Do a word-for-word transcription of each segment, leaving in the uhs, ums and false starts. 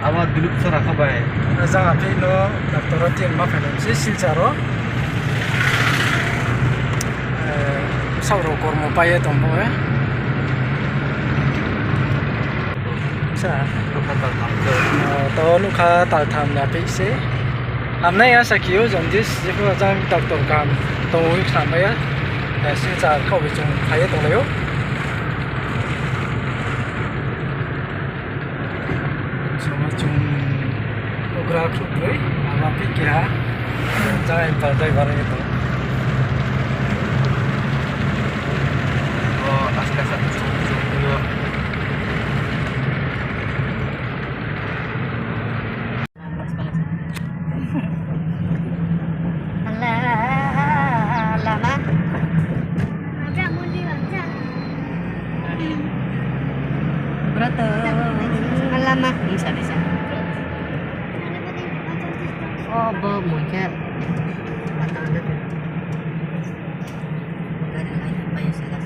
Abo Dilip sara kha bai. Jang aphi no doctor o tin ma phainai se Silchar o. Eh, saoh rao kormo pai ye tong bo e. Sa. Nukha taltham se. Oh, to nukha taltham ni aphi se. Hamnai ya sa khe ou jaundice, jepho jang doctor kaham tong ou hing khnamai ya. Eh, Silchar khaoh bai chung phai ye tonglai ou. Sama chung ugra khruh kroi, ama phi keha, jang empal driver ye tong. O, aste aste chung, chung, chung. Ala, lama. Bro to, lama. Bisa, bisa. Oh, bo mungkin. Batang ada tu. Gari lain apa yang salah?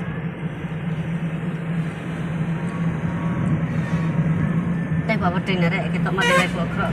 Tei baba train are, eke tokma de lai pho khro.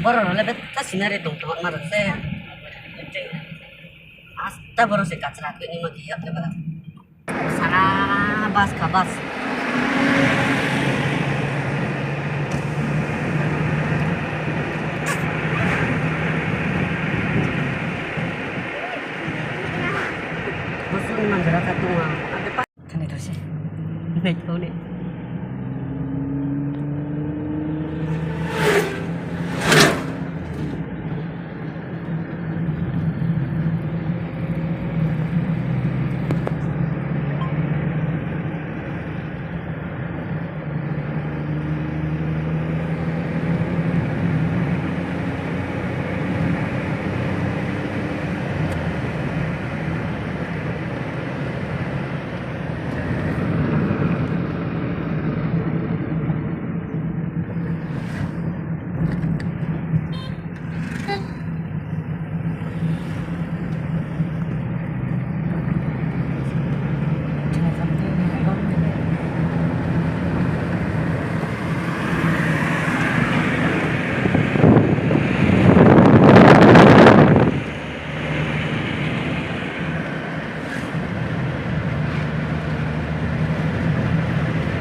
Borok rok le betha scenery tong tongma rok se. Asta borok se kachra khe nima khe yak khe ba. Sara bus kha bus. Bus ni manjra kha tong a. Thani those. Naithok ni.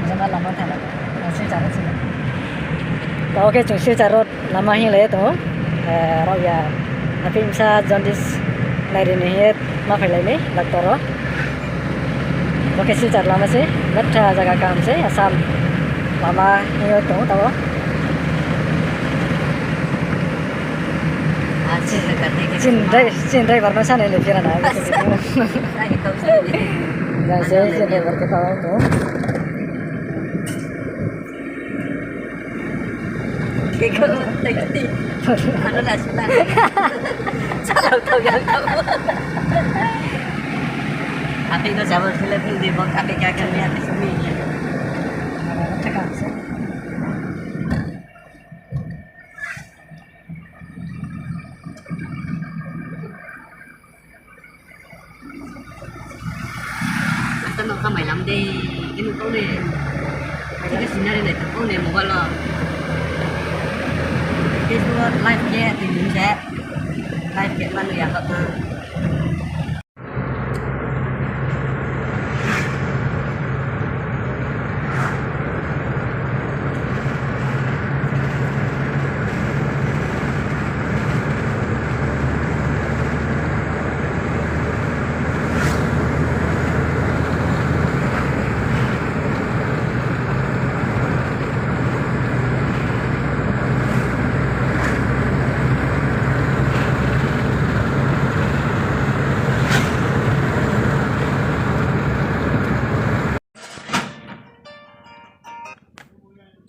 Jama lama thang, Silchar o sini. Tao khe chung Silchar road lama hing lai ye tong ou. Eh, rao ya, aphi bsa jaundice nai ri ni hing ye ma phailai ni doctor o. Bo khe Silchar lama se, betha zaga kaham se, Assam lama hing ye tong ou tao. Chini drai-, chini driver no sanai le phira na. Yang se chini driver khe tao tong. Ano na sila. Salau tau yang tau. Aphi no jabo sila pun di bok aphi kaka ni aphi sumi. Thaka se. Asta no kamai lam de, khe nuh kau ne. Khe scenery nai tong kau ne mobile o. Facebook o live khe tini se. Live khe manu ya kau na.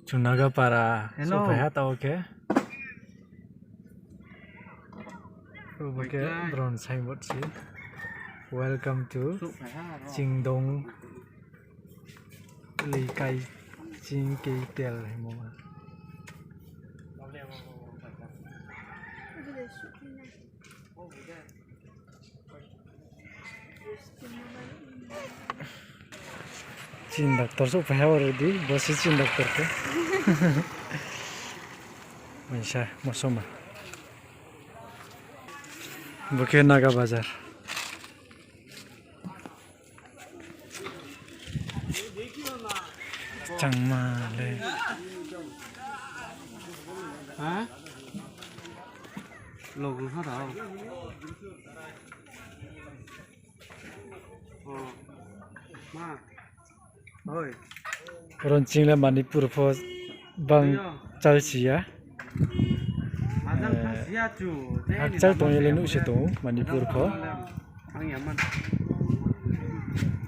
Chung Nagapara souhphai ha taoh khe. Obo khe bron signboard se. Welcome to Chingdong Leikai Ching Keitel himo ma. Chini doctor souhphai ha already, bo se chini doctor khe. Maisa mosoma. Bo khe Naga Bazar. Changma le. Ha? Logo ha rao. Oh. Ma. Oi. Ronching le Manipur pho bang chalsi ya. Hakchal tong ye le nuh se tong ou Manipur pho.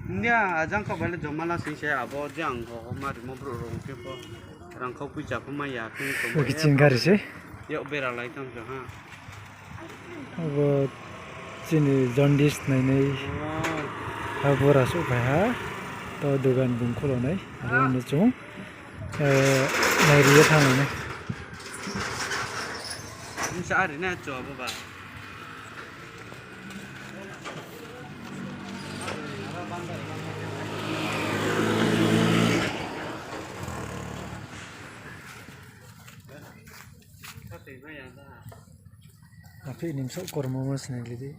India ajang kau bai le jomala sing se abo jang ho ma rimo brouh rong khe pho. Rangkhau poicha pho mai ya khe tong. Bo khe chini gari se. Yak bera lai tong se ha. Abo chini jaundice nainai. Abo ra souhphai ha. Taoh dugan bung khulo nai. Aro no chung, eh, nairi ye thanng nai. Nsa ari na cho abo ba. Aphi nimsok kormo mo sinai lidi.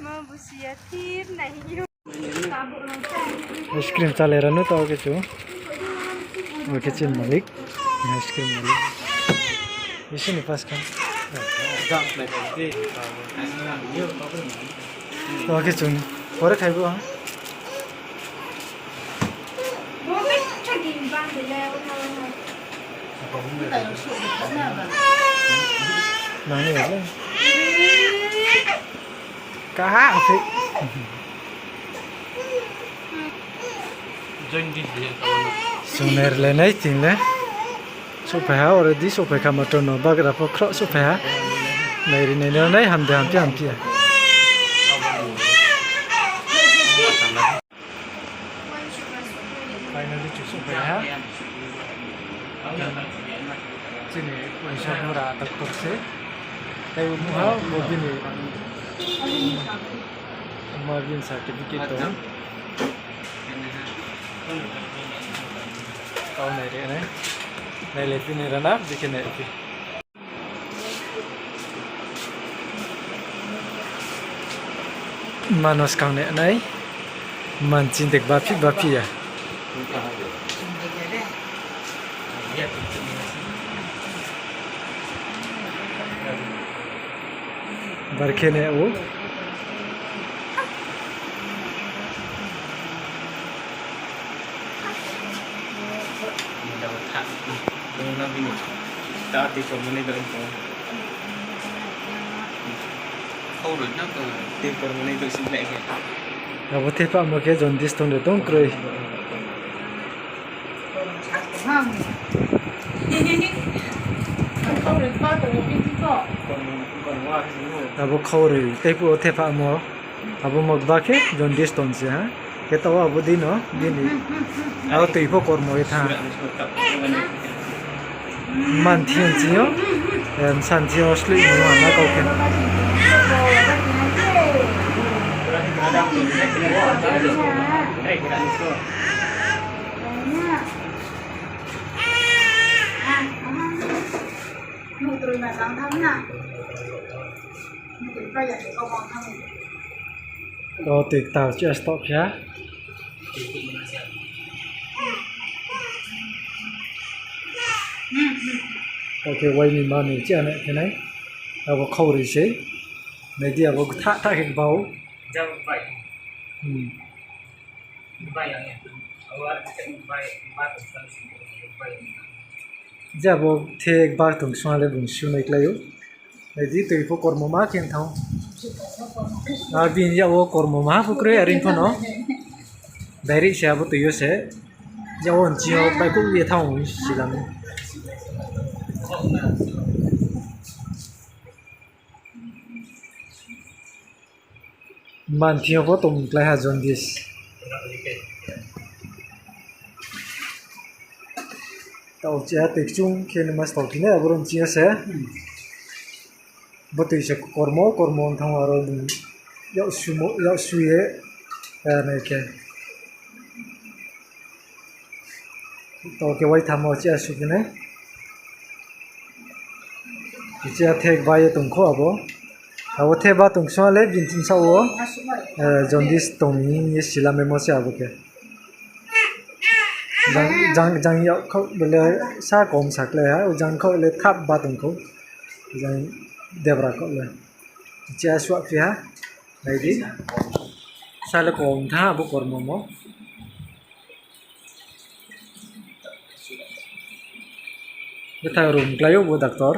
Ma busia thir nai. Ice cream chale ranu taoh khe chung. Bo khe chini malik. Ice cream malik. Isi ni pas khan. Taoh khe chung. Pore khaibo ha. Nang ni ba le. Kaha aphi. Join di. Suner le nai tin le. Souhphai ha, already souhphai kha motor no, bagra pho khroh souhphai ha. Nairi nairi nai hamde hamphi hamphi ya. Finally chung souhphai ha. Chini uaingsa bura doctor se. Tai bo ha, bo bini ma bini certificate tong. Kau nai re nai. Nai le phi nai rana, bikhe nai phi. Mano skang nai nai. Man chintek baphi baphi ya. Bar khe ne o. Abo thepamo khe jaundice tong de tong kroi. Abo khauroi tei phuh wo thepamo. Abo mokba khe jaundice tong se ha. Khe taoh abo dei no, bini. Abo tui pho kormo ye thanng. Man thing yo, em, san thing yo sleep mo ma na kau khe. O, tui ktal chi stoh khe ha. Oke, wai ni mani chi ane khe nai. Abo khauroi se. Nai di abo kthah thah khe bau. Hmm. Je abo thek ba tong song le bung sunai klái ou. Nai di, toi pho kormo ma khe thanng. A bini yak wo kormo ma pho kroi, are pho no. Direct se abo toi yo se. Yak wo nching yo baihkhouh ye thanng ou, silam. Mma ni thing yo pho tong klái ha jaundice. Taoh chiha toi kchung khe nima se tong phi nai, abo rao nching yo se. Bo toi se kormo, kormo thanng aro bung yak su ye, nai khe. Taoh khe waitham wo chiha su phi nai. Chiha thek ba ye tong kho abo. Abo thek ba tong song le bini thing saoh wo, jaundice tong mi hing ye silamaimo se abo khe. Jang, jang, jang yak khaoh bele sa kom sa klái ha, jang khaoh le thap ba tong kho. Jang debra khaoh le. Chiha suah phi ha, nai di. Sa le kom tha abo kormo mo. Bethak rum klái ou bo doctor.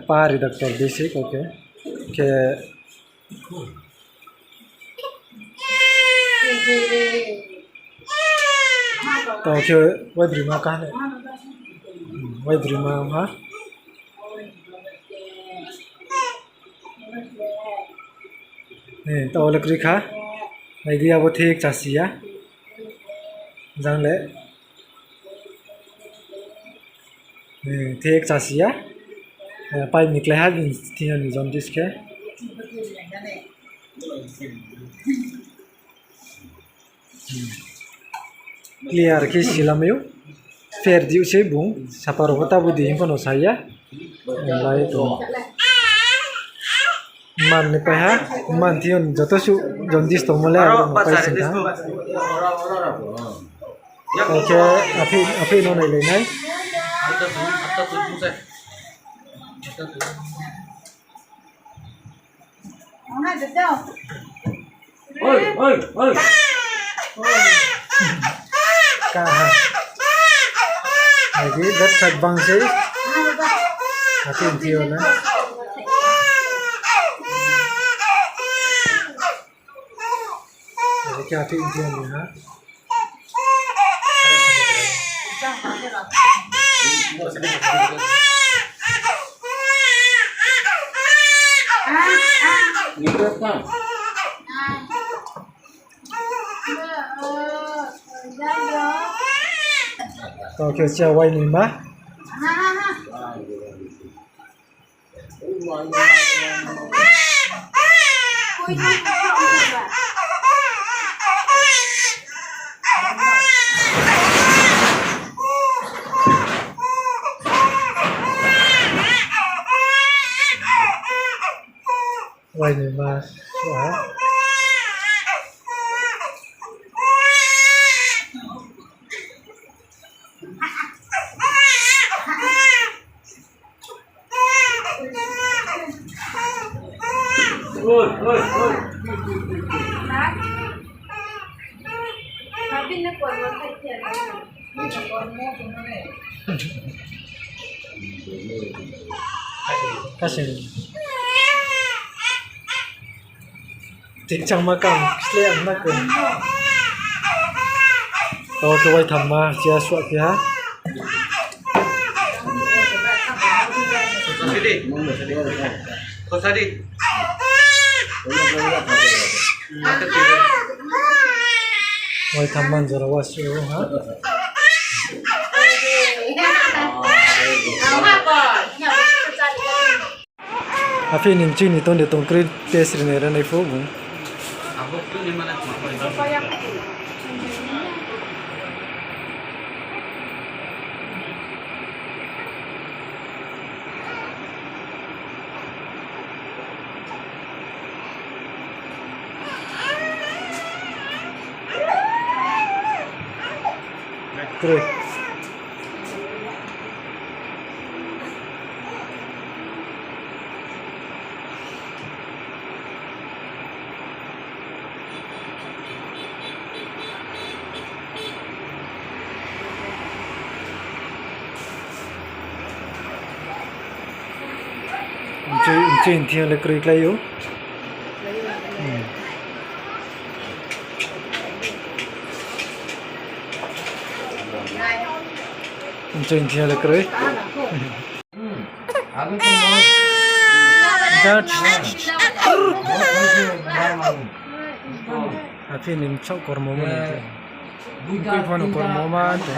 Pari doctor basic, okay. Khe, tong khe, waibrima kaha ne. Waibrima ha. Taoh le kroi kha. Nai di, abo thek chasi ya. Jang le. Thek chasi ya. Pipe ni klái ha bini thing yo ni jaundice khe. Clear khe silamai ou. Fair diuh se bung, sapa rao pho tabu di hing pho no sa ya. Lai tong. Mma ni pai ha, mma ni thing yo ni joto suh jaundice tongmo le aro no pai sing kha. Khe aphi, aphi no nailai nai. Kaha. Lagi betha bang sei. Aphi nthi yo na. Lagi khe aphi nthi yo ni ha. Tong khe chiha wai ni ma. Wai ni ma suh ha. Kasing. Tikchangma kang, sleh ang na kung. Tao khe waithamma, chiha suah khe ha. Waithamma jora wa suh ha. Aphi ni mchini tong de tong kroi test rinai ra nai pho bung. Kroi. Mchoi, mchoi ni thing yo le kroi klái ou. Hmm. Mchoi ni thing yo le kroi. Aphini mchao kormo mo ni. Bui phano kormo ma te.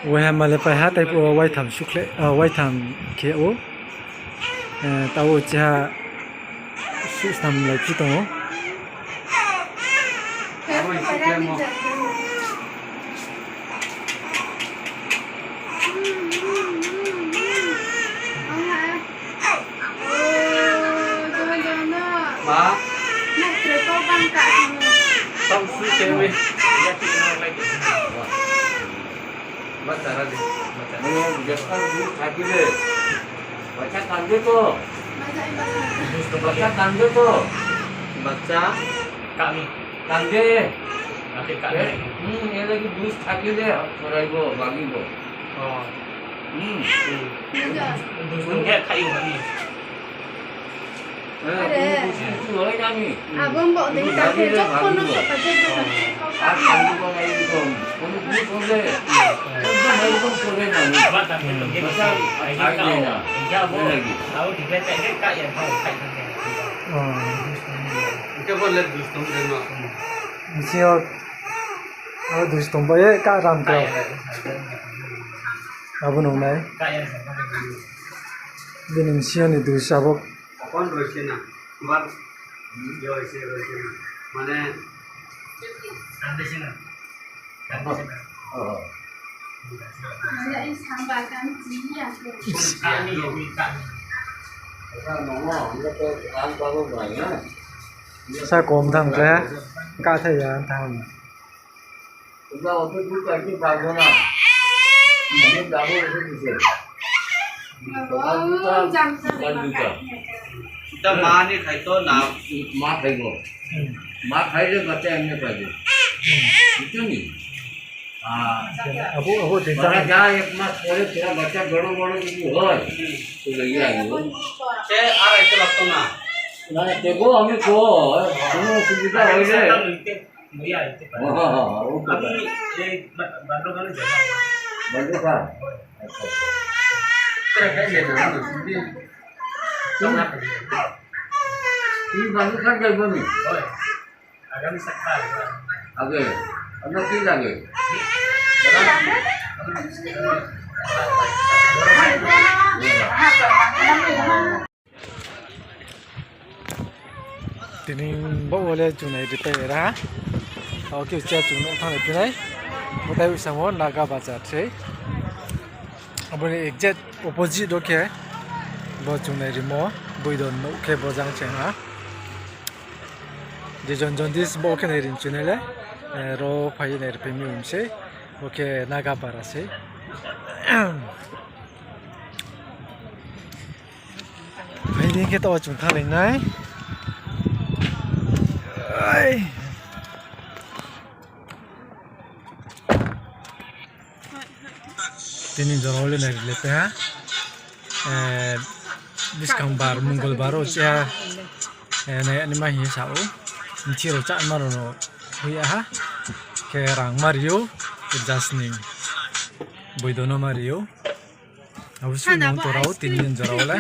Waiha male pai ha, tei phuh wo waitham sukhle, ah, waitham khe ou. Eh, tao chiha suh snam lai phi tong ou. Ma? Tong su se wi. Bacha ra de. Bacha. Bacha tangde to. Bacha tangde to. Bacha. Kami. Tangde. Kami, kami. Hmm, ele ki bus thaki de. Korai bo, bagi bo. Oh. Hmm. Bus tong khe khai kami. Are. Abo mbok ni ta khe job kono sa pa je. Bisi yo, abo duis tong bai ye ka ram kau. Abo nung nai. Bini bisi yo ni duis abo. Kon roi se na. Bar. Yo, ise roi se na. Mane. Ande se na. Ande se na. Oh. Mane, ang samba kan ji ya. Sa kom thang khe, ka thai ya thang. Ta ma ni khai to na. Ma khai go. Ma khai le bacha emne khai do. Itu ni. Ah. Abu, abu, bana ja ek mas pore tura bacha boro boro jodi hoy, to lagi aibo. Se arai to lagto na. Na, tebo ami ko, kono osubidha hoile. Bandu kha? Acha, acha. Tini bandu kha jai bani? Age, ano ki lage? Tini bo wo le chung nai ri pai ra. Tao khe cha chung no thanng nai phi nai. Bo tai usamo Naga Bazar sei. Abo ni exact opposite ro khe bo chung nai rimo. Boidon no khe bo jang se ha. Je jon jon dis bo khe nai ri chung nai le. Eh, ro phai nai ri phai mi um sei. Bo khe Naga Para sei. Phai di khe to chung thannglai nai. Ai. Tini jora wo le nai ri le pe ha. Eh, buskang bar, Mongolbar wo cha, eh, nai ani ma hing ye sa ou. Nthi rao chá ma rao no hui ya ha. Khe rang ma ri ou, jas ni. Boido no ma ri ou. Abo sui nung to rao tini jora wo le.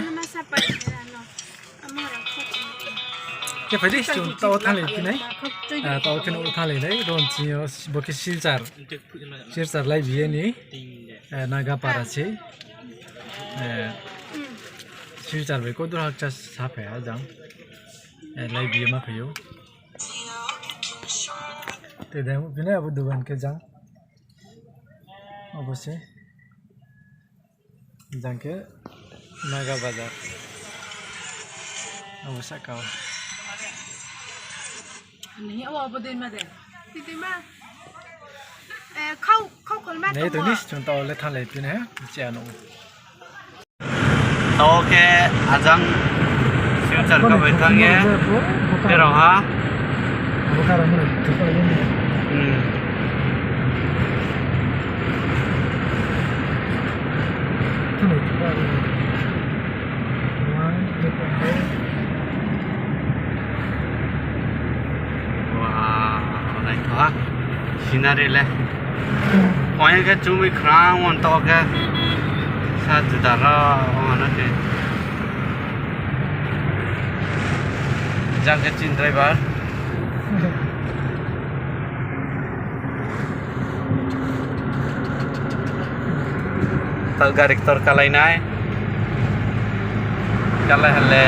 Khe phai di, chung tao thannglai phi nai. Ah, tao khe no thannglai nai. Ron chini yo, bo khe Silchar. Silchar lai bi ye ni, eh, Naga Para sei. Eh, Silchar bai kodur hakcha sa phai ha jang. Eh, lai bi ye ma phai ou. Te dei phi nai abo dugan khe jang. Abo se. Jang khe Naga Bazar. Abo saka o. Ni abo abo dei ma de. Dei ma. Eh, khau, khau kholma. Nei to ni chung tao le thannglai phi nai ha, chi ano. Tao khe ajang Silchar ka bai thang ye. Tei rao ha. Abo Hmm. Wow, naithoha scenery le. Phai khe chumui khrang on to khe sa juda rao ong ano khe. Jang khe chini driver. Taoh gari ktor kalai nai. Kalai ha le.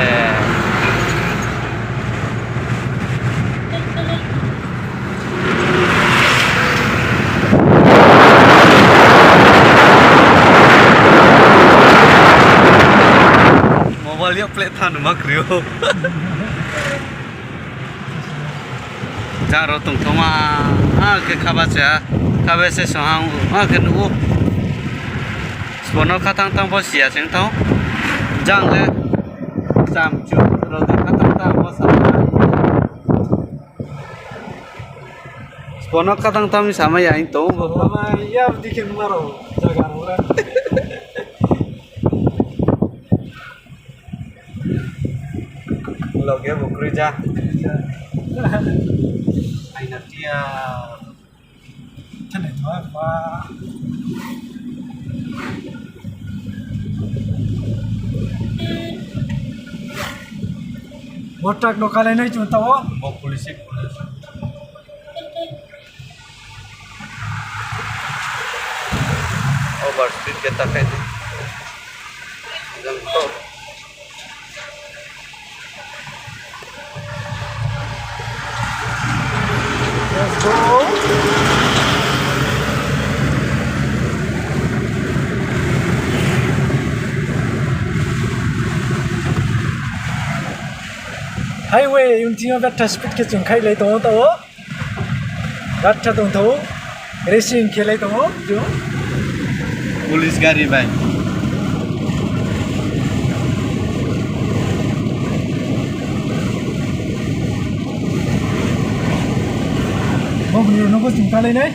Mobile yo plate thanng ma kri ou. Jang rao tongthaoma, a khe khaba cha, khaba se sohang, a khe nuh ou. Sbo no khathang thang pho siya sing thang. Jang le, chamchu rao de khathang thang pho sa. Sbo no khathang thang samai ya hing tong ou. Samai ya, bdi khe nma rao, jaga rao le. Loge bo kroi ja. Aina tia. Thene ma ba. Bo truck no kalai nai chung tao. Bo police, police. Over speed khe ta khe ni. Jang to. Let's go. Highway, yung thing yo betha speed khe chung khailai tong ou tao. Betha tongthou, racing khelai tong ou, chung. Police gari bai. Bo bru no bo chung kalai nai.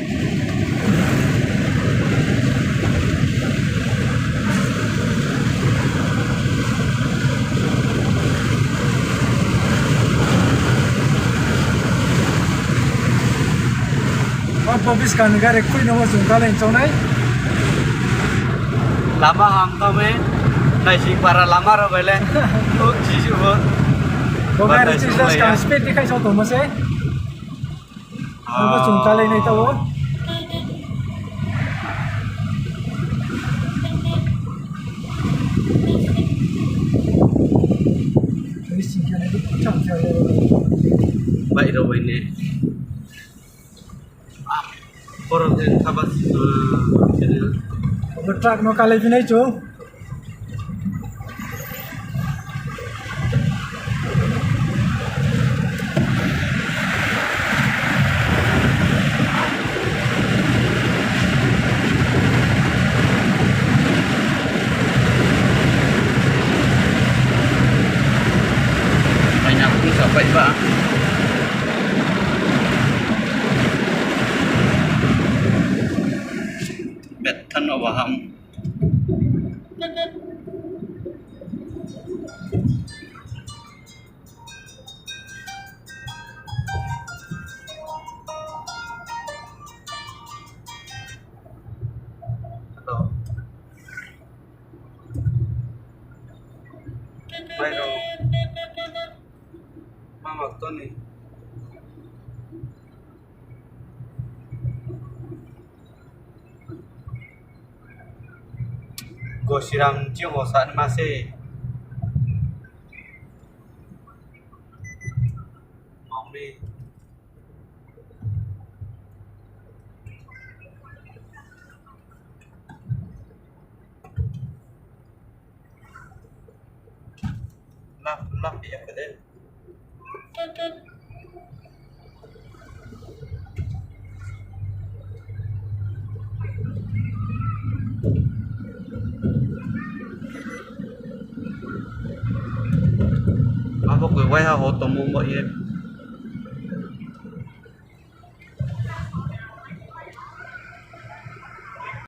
Abo buskang ni gari khui no bo chung kalai chongnai. Lama ham tome, naising para lama rao bai le. Bo gari chisa skang speed ni khai so tongmo se. Abo chung kalai nai tao. Bai rao bai ne. Borok khe kha ba, uh, truck no kalai phinai chung. Aina kung sapai ba. Bethan no baham. Hello. Bai rao. Mama Tony. Gosiram chini hosa ni ma se. Mami. Lap, lap ya kade. Abo koi waiha ho tongmo mo ye.